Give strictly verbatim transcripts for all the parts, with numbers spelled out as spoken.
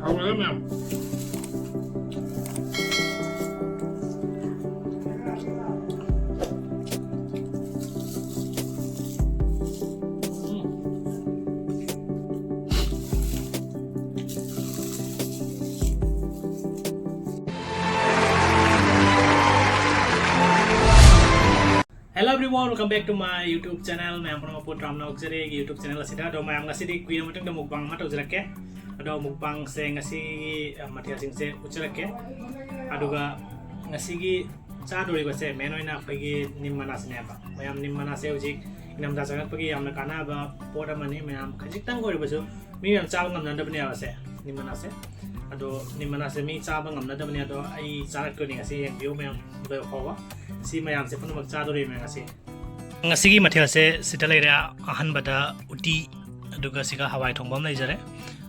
ꯍꯥꯎꯔꯦ ꯃꯌꯥꯝ꯫ Hello everyone, welcome back to my YouTube channel. ꯃꯌꯥꯝ ꯄꯨꯝꯅꯃꯛꯄꯨ ꯇꯔꯥꯝꯅ ꯑꯣꯛꯆꯔꯤ ꯑꯩꯒꯤ YouTube channel ꯑꯁꯤꯗ꯫ ꯑꯗꯣ ꯃꯌꯥꯝ, ꯉꯁꯤꯗꯤ ꯀꯨꯏꯔꯕ ꯃꯇꯨꯡꯗ mukbang ꯑꯃ ꯇꯧꯖꯔꯛꯀꯦ꯫ ꯑꯗꯣ mukbangꯁꯦ ꯉꯁꯤꯒꯤ, ꯑ, ꯃꯊꯦꯜꯁꯤꯡꯁꯦ ꯎꯠꯆꯔꯛꯀꯦ꯫ ꯑꯗꯨꯒ ꯉꯁꯤꯒꯤ ꯆꯥꯗꯣꯔꯤꯕꯁꯦ main ꯑꯣꯏꯅ ꯑꯩꯈꯣꯏꯒꯤ ꯅꯤꯝ ꯃꯅꯥꯁꯤꯅꯦꯕ꯫ ꯃꯌꯥꯝ, ꯅꯤꯝ ꯃꯅꯥꯁꯦ ꯍꯧꯖꯤꯛ ꯏꯪꯊꯝꯊꯥ ꯆꯪꯉꯛꯄꯒꯤ ꯌꯥꯝꯅ ꯀꯥꯟꯅꯕ ꯄꯣꯠ ꯑꯃꯅꯤ꯫ ꯃꯌꯥꯝ ꯈꯖꯤꯛꯇꯪ ꯑꯣꯏꯔꯕꯁꯨ ꯃꯤ ꯃꯌꯥꯝ ꯆꯥꯕ ꯉꯝꯅꯗꯕꯅꯦꯕ ꯁꯦ, ꯅꯤꯝ ꯃꯅꯥꯁꯦ꯫ ꯑꯗꯣ ꯅꯤꯝ ꯃꯅꯥꯁꯦ ꯃꯤ ꯆꯥꯕ ꯉꯝꯅꯗꯕꯅꯦ꯫ ꯑꯗꯣ ꯑꯩ ꯆꯥꯔꯛꯇꯣꯏꯅꯤ ꯉꯁꯤ, ꯌꯦꯡꯕꯤꯌꯨ ꯃꯌꯥꯝ ꯂꯣꯏꯕ ꯐꯥꯎꯕ꯫ ꯁꯤ ꯃꯌꯥꯝꯁꯦ ꯄꯨꯝꯅꯃꯛ ꯆꯥꯗꯣꯔꯤꯕꯅꯦ ꯉꯁꯤ꯫ ꯉꯁꯤꯒꯤ ꯃꯊꯦꯜꯁꯦ ꯁꯤꯗ ꯂꯩꯔꯦ꯫ ꯑꯍꯥꯟꯕꯗ ꯎꯇꯤ, ꯑꯗꯨꯒ ꯁꯤꯒ ꯍꯋꯥꯏ ꯊꯣꯡꯕ ꯑꯃ ꯂꯩꯖꯔꯦ,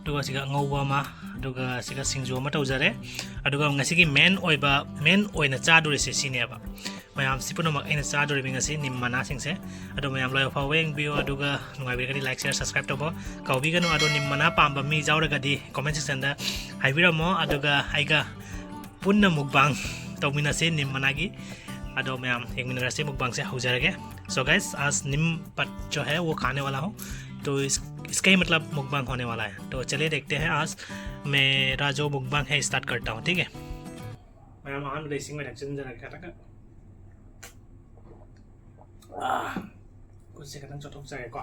ꯑꯗꯨꯒ ꯁꯤꯒ ꯑꯉꯧꯕ ꯑꯃ, ꯑꯗꯨꯒ ꯁꯤꯒ ꯁꯤꯡꯖꯨ ꯑꯃ ꯇꯧꯖꯔꯦ꯫ ꯑꯗꯨꯒ ꯉꯁꯤꯒꯤ main ꯑꯣꯏꯕ, main ꯑꯣꯏꯅ ꯆꯥꯗꯣꯔꯤꯁꯦ ꯁꯤꯅꯦꯕ꯫ ꯃꯌꯥꯝꯁꯤ ꯄꯨꯝꯅꯃꯛ ꯑꯩꯅ ꯆꯥꯗꯣꯔꯤꯕ ꯉꯁꯤ ꯅꯤꯝ ꯃꯅꯥꯁꯤꯡꯁꯦ꯫ ꯑꯗꯣ ꯃꯌꯥꯝ ꯂꯣꯏꯕ ꯐꯥꯎꯕ ꯌꯦꯡꯕꯤꯌꯨ, ꯑꯗꯨꯒ ꯅꯨꯡꯉꯥꯏꯕꯤꯔꯒꯗꯤ like, share, subscribe ꯇꯧꯕ ꯀꯥꯎꯕꯤꯒꯅꯨ꯫ ꯑꯗꯣ ꯅꯤꯝ ꯃꯅꯥ ꯄꯥꯝꯕ ꯃꯤ ꯌꯥꯎꯔꯒꯗꯤ comment sectionꯗ ꯍꯥꯏꯕꯤꯔꯝꯃꯣ, ꯑꯗꯨꯒ ꯑꯩꯒ ꯄꯨꯟꯅ mukbang ꯇꯧꯃꯤꯟꯅꯁꯦ ꯅꯤꯝ ꯃꯅꯥꯒꯤ꯫ ꯑꯗꯣ ꯃꯌꯥꯝ ꯌꯦꯡꯃꯤꯟꯅꯔꯁꯦ, mukbangꯁꯦ ꯍꯧꯖꯔꯒꯦ꯫ So guys, आज नीम पत्ता जो है वो खाने वाला हूँ, तो इस, इसका ही मतलब mukbang होने वाला है। तो चलिए देखते हैं आज मेरा जो mukbang है start करता हूँ, ठीक है? ꯃꯌꯥꯝ, ꯑꯍꯥꯟꯕꯗ ꯏꯁꯤꯡ ꯑꯣꯏꯅ ꯊꯛꯆꯤꯟꯖꯔꯒꯦ ꯈꯤꯇꯪ꯫ ꯑꯥ, ꯈꯨꯠꯁꯦ ꯈꯤꯇꯪ ꯆꯣꯠꯊꯣꯛꯆꯔꯦꯀꯣ꯫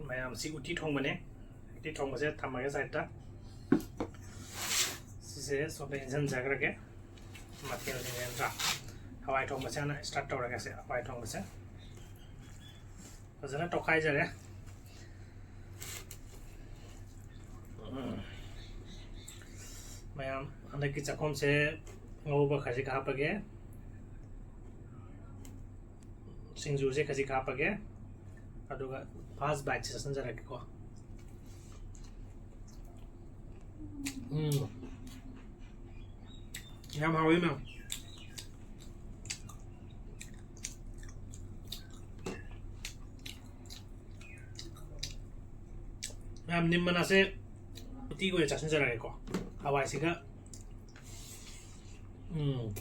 ꯃꯌꯥꯝ, ꯁꯤ ꯎꯇꯤ ꯊꯣꯡꯕꯅꯦ꯫ ꯎꯇꯤ ꯊꯣꯡꯕꯁꯦ ꯊꯝꯃꯒꯦ sideꯇ꯫ ꯁꯤꯁꯦ ꯁꯣꯝꯗ ꯏꯟꯁꯤꯟꯖꯈ꯭ꯔꯒꯦ꯫ ꯃꯊꯦꯜꯁꯤꯡꯁꯦ ꯅꯠꯇ꯭ꯔꯥ? ꯍꯋꯥꯏ ꯊꯣꯡꯕꯁꯦ ꯍꯥꯟꯅ start ꯇꯧꯔꯒꯦ꯫ ꯁꯦ, ꯍꯋꯥꯏ ꯊꯣꯡꯕꯁꯦ ꯐꯖꯅ ꯇꯣꯈꯥꯏꯖꯔꯦ꯫ ꯎꯝ꯫ ꯃꯌꯥꯝ, ꯍꯟꯗꯛꯀꯤ ꯆꯥꯛꯈꯨꯝꯁꯦ ꯉꯧꯕ ꯈꯖꯤꯛ ꯍꯥꯞꯄꯒꯦ, ꯁꯤꯡꯖꯨꯁꯦ ꯈꯖꯤꯛ ꯍꯥꯞꯄꯒꯦ, ꯑꯗꯨꯒ first biteꯁꯦ ꯆꯥꯁꯤꯟꯖꯔꯛꯀꯦꯀꯣ꯫ ꯎꯝ꯫ ꯌꯥꯝ ꯍꯥꯎꯋꯤ ꯃꯌꯥꯝ꯫ ꯃꯌꯥꯝ, ꯅꯤꯝ ꯃꯅꯥꯁꯦ ꯎꯇꯤꯒ ꯑꯣꯏꯅ ꯆꯥꯁꯤꯟꯖꯔꯒꯦꯀꯣ꯫ ꯍꯋꯥꯏꯁꯤꯒ꯫ ꯎꯝ꯫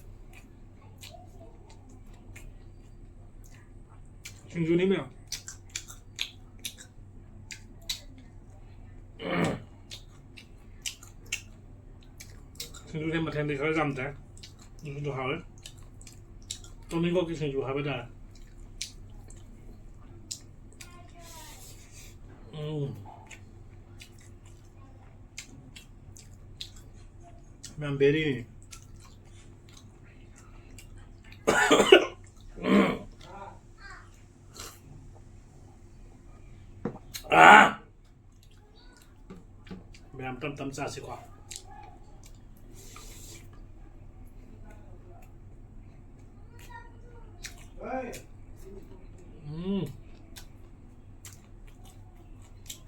ꯁꯤꯡꯖꯨꯅꯤ ꯃꯌꯥꯝ꯫ ꯁꯤꯡꯖꯨꯁꯦ ꯃꯊꯦꯜꯗꯤ ꯈꯔ ꯌꯥꯝꯗ꯭ꯔꯦ꯫ ꯑꯗꯨꯁꯨ ꯍꯥꯎꯋꯦ꯫ ꯇꯣꯅꯤꯡꯈꯣꯛꯀꯤ ꯁꯤꯡꯖꯨ ꯍꯥꯏꯕ ꯇꯥꯔꯦ꯫ ꯎꯝ꯫ ꯃꯌꯥꯝ ꯕꯦꯔꯤꯅꯤ꯫ ꯑꯥ! ꯃꯌꯥꯝ ꯇꯞ ꯇꯞ ꯆꯥꯁꯤꯀꯣ꯫ ꯎꯝ꯫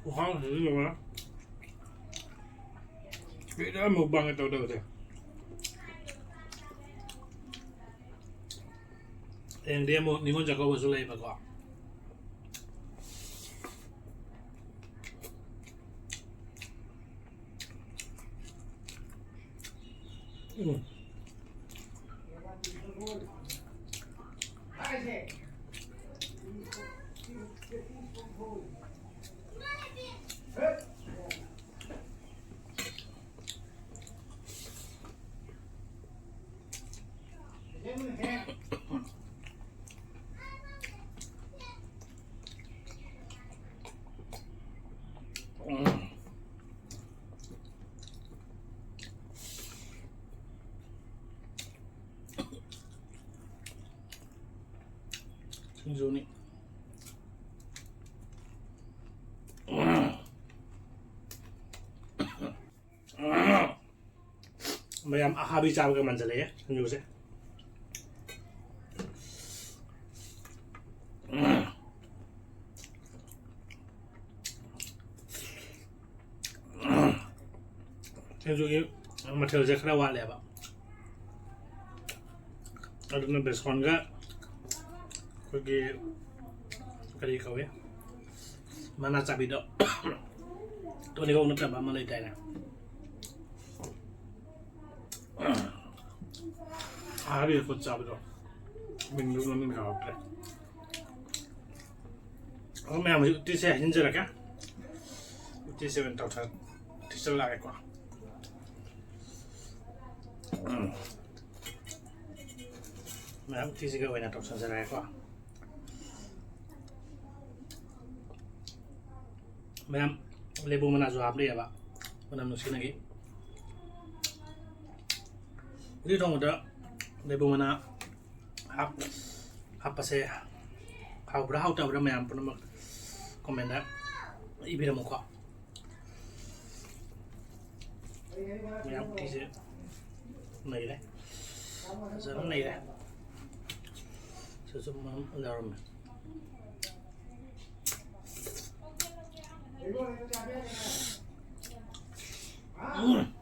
ꯈꯨꯍꯥꯎꯁꯤꯗꯤ ꯂꯣꯏꯔꯦ꯫ ꯀꯨꯏꯔꯦ mukbang ꯇꯧꯗꯕꯁꯦ꯫ ꯍꯌꯦꯡꯗꯤ ꯑꯃꯨꯛ ꯅꯤꯉꯣꯜ ꯆꯥꯛꯀꯧꯕꯁꯨ ꯂꯩꯕꯀꯣ꯫ ꯎꯝ꯫ ꯁꯤꯡꯖꯨꯅꯤ꯫ ꯃꯌꯥꯝ ꯑꯍꯥꯕꯤ ꯆꯥꯕꯒ ꯃꯥꯟꯖꯜꯂꯛꯑꯦ ꯁꯤꯡꯖꯨꯁꯦ꯫ ꯁꯤꯡꯖꯨꯒꯤ ꯃꯊꯦꯜꯁꯦ ꯈꯔ ꯋꯥꯠꯂꯦꯕ꯫ ꯑꯗꯨꯅ ꯕꯦꯁꯣꯟꯒ ꯑꯩꯈꯣꯏꯒꯤ ꯀꯔꯤ ꯀꯧꯏ, ꯃꯅꯥ ꯆꯥꯕꯤꯗꯣ, ꯇꯣꯅꯤꯒꯧ ꯅꯠꯇꯕ ꯑꯃ ꯂꯩꯗꯥꯏꯅꯦ? ꯑꯍꯥꯕꯤ ꯄꯣꯠ ꯆꯥꯕꯗꯣ, ꯃꯤꯡꯗꯨ ꯃꯃꯤꯡ ꯀꯥꯎꯈ꯭ꯔꯦ꯫ ꯑꯣ, ꯃꯌꯥꯝ, ꯍꯧꯖꯤꯛ ꯎꯇꯤꯁꯦ ꯍꯩꯖꯤꯟꯖꯔꯒꯦ꯫ ꯎꯇꯤꯁꯦ ꯑꯣꯏꯅ ꯇꯧꯊ-, ꯊꯤꯖꯤꯜꯂꯛꯑꯒꯦꯀꯣ꯫ ꯎꯝ꯫ ꯃꯌꯥꯝ ꯎꯇꯤꯁꯤꯒ ꯑꯣꯏꯅ ꯇꯧꯁꯟꯖꯔꯒꯦꯀꯣ꯫ ꯃꯌꯥꯝ, ꯂꯦꯕꯨ ꯃꯅꯥꯁꯨ ꯍꯥꯞꯂꯤꯑꯕ, ꯃꯅꯝ ꯅꯨꯡꯁꯤꯅꯒꯤ꯫ ꯎꯇꯤ ꯊꯣꯡꯕꯗ ꯂꯦꯕꯨ ꯃꯅꯥ ꯍꯥꯞ-, ꯍꯥꯞꯄꯁꯦ ꯍꯥꯎꯕ꯭ꯔꯥ ꯍꯥꯎꯇꯕ꯭ꯔꯥ ꯃꯌꯥꯝ ꯄꯨꯝꯅꯃꯛ comment ꯏꯕꯤꯔꯝꯃꯨꯀꯣ꯫ ꯃꯌꯥꯝ ꯎꯇꯤꯁꯦ ꯅꯩꯔꯦ, ꯐꯖꯅ ꯅꯩꯔꯦ꯫ ꯁꯤꯁꯨ ꯃꯅꯝ ꯌꯥꯎꯔꯝꯃꯦ꯫ ꯎꯝ꯫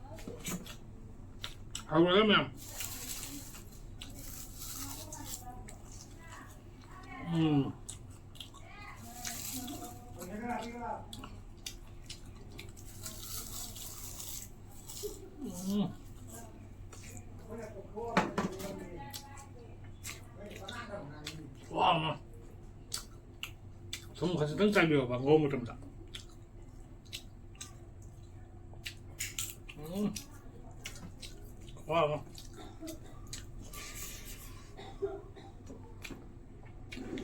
ꯍꯥꯎꯔꯦ ꯃꯌꯥꯝ꯫ ꯎꯝ꯫ ꯎꯝ꯫ ꯋꯥ, ꯃ꯫ ꯊꯨꯝ ꯈꯖꯤꯛꯇꯪ ꯆꯥꯏꯕꯤꯌꯣꯕ ꯉꯧꯕ ꯃꯇꯝꯗ꯫ ꯎꯝ꯫ ꯋꯥ, ꯃ꯫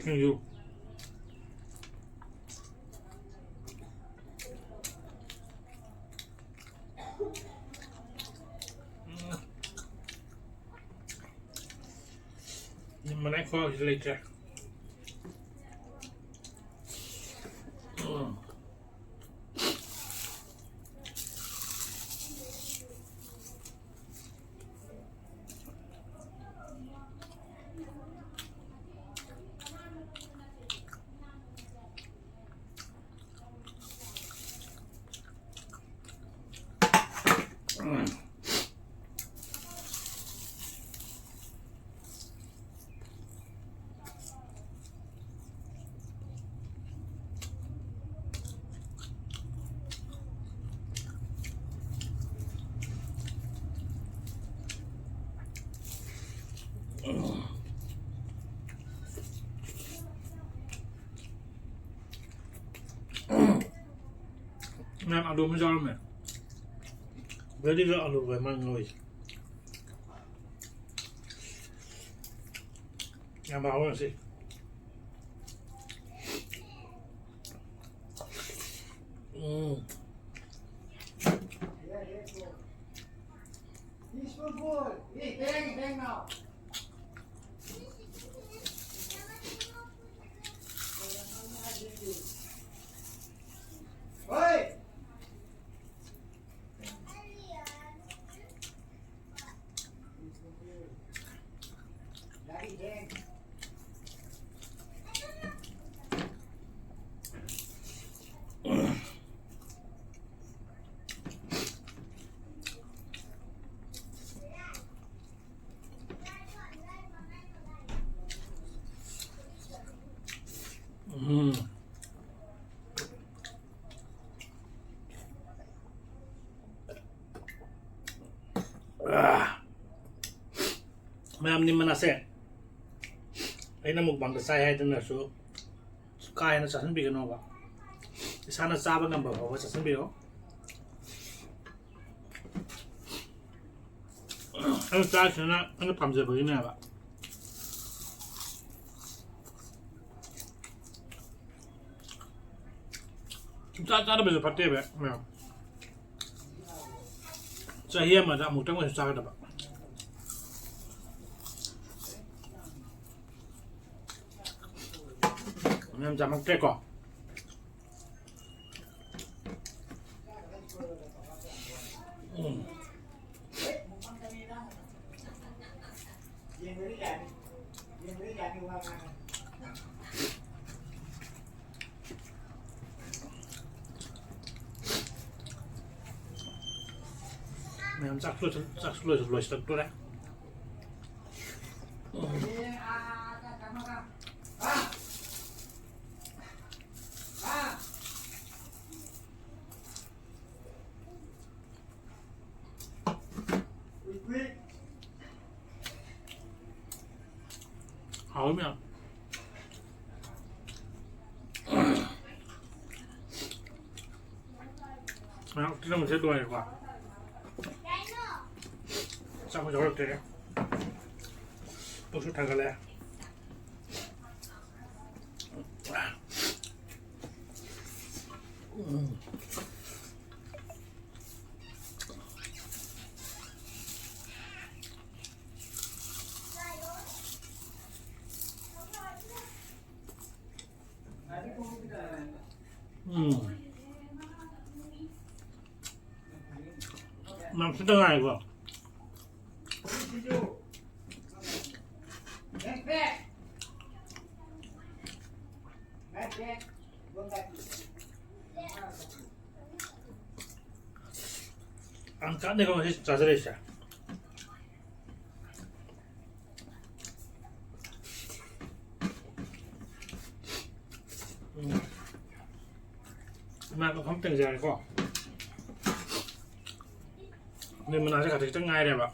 ꯁꯤꯡꯖꯨ꯫ ꯃꯅꯥꯏ ꯈꯨꯍꯥꯎꯁꯤꯗꯤ ꯂꯩꯇ꯭ꯔꯦ꯫ ꯎꯝ꯫ ꯃꯌꯥꯝ ꯑꯂꯨ ꯑꯃ ꯌꯥꯎꯔꯝꯃꯦ꯫ ꯕ꯭ꯔꯦꯗꯤꯗ ꯑꯂꯨ ꯂꯣꯏ ꯃꯥ ꯉꯧꯔꯤꯁꯦ꯫ ꯌꯥꯝ ꯍꯥꯎꯋꯦ ꯉꯁꯤ꯫ ꯎꯝ꯫ ꯎꯝ꯫ ꯑꯥ꯫ ꯃꯌꯥꯝ ꯅꯤꯝ ꯃꯅꯥꯁꯦ ꯑꯩꯅ ꯃꯨꯛꯕꯥꯡꯗ ꯆꯥꯏ ꯍꯥꯏꯗꯅꯁꯨ ꯀꯥ ꯍꯦꯟꯅ ꯆꯥꯁꯤꯟꯕꯤꯒꯅꯣꯕ꯫ ꯏꯁꯥꯅ ꯆꯥꯕ ꯉꯝꯕ ꯐꯥꯎꯕ ꯆꯥꯁꯤꯟꯕꯤꯌꯣ꯫ ꯑꯩꯅ ꯆꯥꯔꯤꯁꯤꯅ ꯑꯩꯅ ꯄꯥꯝꯖꯕꯒꯤꯅꯦꯕ꯫ ꯁꯨꯡꯆꯥ ꯆꯥꯗꯕꯁꯨ ꯐꯠꯇꯦꯕ ꯃꯌꯥꯝ꯫ ꯆꯍꯤ ꯑꯃꯗ ꯑꯃꯨꯛꯇꯪ ꯑꯣꯏꯁꯨ ꯆꯥꯒꯗꯕ꯫ ꯌꯥꯝ ꯆꯥꯃꯛꯇ꯭ꯔꯦꯀꯣ꯫ ꯎꯝ꯫ ꯃꯌꯥꯝ ꯆꯥꯛꯁꯨ ꯂꯣꯏꯁꯤꯜ-, ꯆꯥꯛꯁꯨ ꯂꯣꯏꯁꯤꯜ-, ꯂꯣꯏꯁꯤꯜꯂꯛꯇꯣꯔꯦ꯫ ꯎꯝ꯫ ꯍꯥꯎꯋꯤ ꯃꯌꯥꯝ꯫ ꯉꯥꯏꯍꯥꯛ ꯇꯤꯜꯍꯧꯁꯦ ꯂꯣꯏꯔꯦꯀꯣ꯫ ꯆꯥꯛ ꯌꯥꯎꯔꯛꯇ꯭ꯔꯦ꯫ ꯄꯨꯛꯁꯨ ꯊꯥꯒꯠꯂꯦ꯫ ꯎꯝ꯫ ꯎꯝ꯫ ꯌꯥꯝ ꯁꯤꯠꯇ ꯉꯥꯏꯀꯣ꯫ ꯌꯥꯝ ꯆꯥꯅꯩꯀꯣ ꯉꯁꯤ ꯆꯥꯖꯔꯛꯏꯁꯦ꯫ ꯎꯝ꯫ ꯏꯃꯥ ꯃꯐꯝ ꯇꯪꯖꯔꯦꯀꯣ꯫ ꯅꯤꯝ ꯃꯅꯥꯁꯦ ꯈꯖꯤꯛ ꯈꯤꯇꯪ ꯉꯥꯏꯔꯦꯕ꯫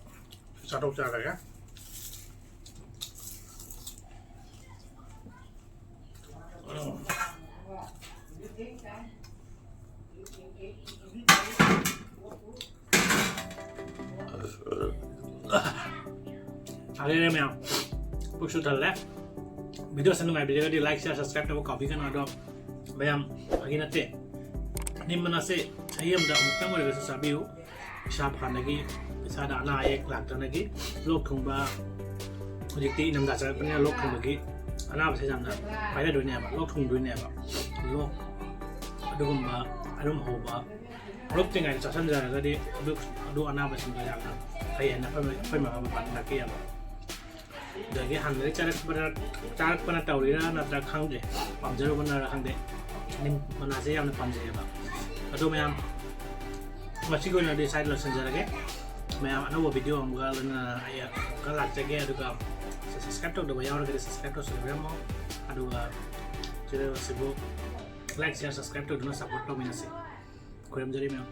ꯆꯥꯊꯣꯛ ꯆꯔꯒꯦ꯫ ꯎꯝ꯫ ꯐꯔꯦꯅꯦ ꯃꯌꯥꯝ, ꯄꯨꯛꯁꯨ ꯊꯜꯂꯦ꯫ Video ꯁꯦ ꯅꯨꯡꯉꯥꯏꯕꯤꯔꯒꯗꯤ like, share, subscribe ꯇꯧꯕ ꯀꯥꯎꯕꯤꯒꯅꯨ꯫ ꯑꯗꯣ ꯃꯌꯥꯝ, ꯐꯥꯒꯤ ꯅꯠꯇꯦ, ꯅꯤꯝ ꯃꯅꯥꯁꯦ ꯆꯍꯤ ꯑꯃꯗ ꯑꯃꯨꯛꯇꯪ ꯑꯣꯏꯔꯒꯁꯨ ꯆꯥꯕꯤꯌꯨ꯫ ꯏꯁꯥ ꯐꯅꯒꯤ, ꯏꯁꯥꯗ ꯑꯅꯥ ꯑꯌꯦꯛ ꯂꯥꯛꯇꯅꯒꯤ, ꯂꯣꯛ ꯊꯨꯡꯕ, ꯍꯧꯖꯤꯛꯇꯤ ꯏꯪꯊꯝꯊꯥ ꯆꯪꯉꯛꯄꯅꯤꯅ ꯂꯣꯛ ꯊꯨꯡꯕꯒꯤ ꯑꯅꯥꯕꯁꯦ ꯌꯥꯝꯅ ꯄꯥꯏꯔꯗꯣꯏꯅꯦꯕ, ꯂꯣꯛ ꯊꯨꯡꯗꯣꯏꯅꯦꯕ꯫ ꯂꯣꯛ ꯑꯗꯨꯒꯨꯝꯕ ꯑꯔꯨꯝ ꯍꯧꯕ ꯍꯧꯔꯛꯇ꯭ꯔꯤꯉꯩꯗ ꯆꯥꯁꯤꯟꯖꯔꯒꯗꯤ ꯑꯗꯨ, ꯑꯗꯨ ꯑꯅꯥꯕꯁꯤꯡꯗꯣ ꯌꯥꯝꯅ ꯐꯩ ꯍꯥꯏꯅ ꯑꯩꯈꯣꯏ, ꯑꯩꯈꯣꯏ ꯃꯃꯥ ꯕꯕꯥꯅ ꯇꯥꯛꯄꯤꯌꯦꯕ꯫ ꯑꯗꯒꯤ ꯍꯥꯟꯅꯗꯒꯤ ꯆꯥꯔꯛꯄꯅ, ꯆꯥꯔꯛꯄꯅ ꯇꯧꯔꯤꯔꯥ ꯅꯠꯇ꯭ꯔꯒ ꯈꯪꯗ꯭ꯔꯦ, ꯄꯥꯝꯖꯔꯨꯕꯅꯔꯥ ꯈꯪꯗꯦ, ꯅꯤꯝ ꯃꯅꯥꯁꯦ ꯌꯥꯝꯅ ꯄꯥꯝꯖꯩꯌꯦꯕ꯫ ꯑꯗꯣ ꯃꯌꯥꯝ, ꯉꯁꯤꯒꯤ ꯑꯣꯏꯅꯗꯤ ꯁ꯭ꯋꯥꯏꯗ ꯂꯣꯏꯁꯤꯟꯖꯔꯒꯦ꯫ ꯃꯌꯥꯝ, ꯑꯅꯧꯕ video ꯑꯃꯒ ꯂꯣꯏꯅꯅ ꯑꯩ ꯑꯃꯨꯛꯀ ꯂꯥꯛꯆꯒꯦ꯫ ꯑꯗꯨꯒ subscribe ꯇꯧꯗꯕ ꯌꯥꯎꯔꯒꯗꯤ subscribe ꯇꯧꯁꯤꯟꯕꯤꯔꯝꯃꯣ꯫ ꯑꯗꯨꯒ channel ꯑꯁꯤꯕꯨ like, share, subscribe ꯇꯧꯗꯨꯅ support ꯇꯧꯃꯤꯟꯅꯁꯤ꯫ ꯈꯨꯔꯨꯝꯖꯔꯤ ꯃꯌꯥꯝ꯫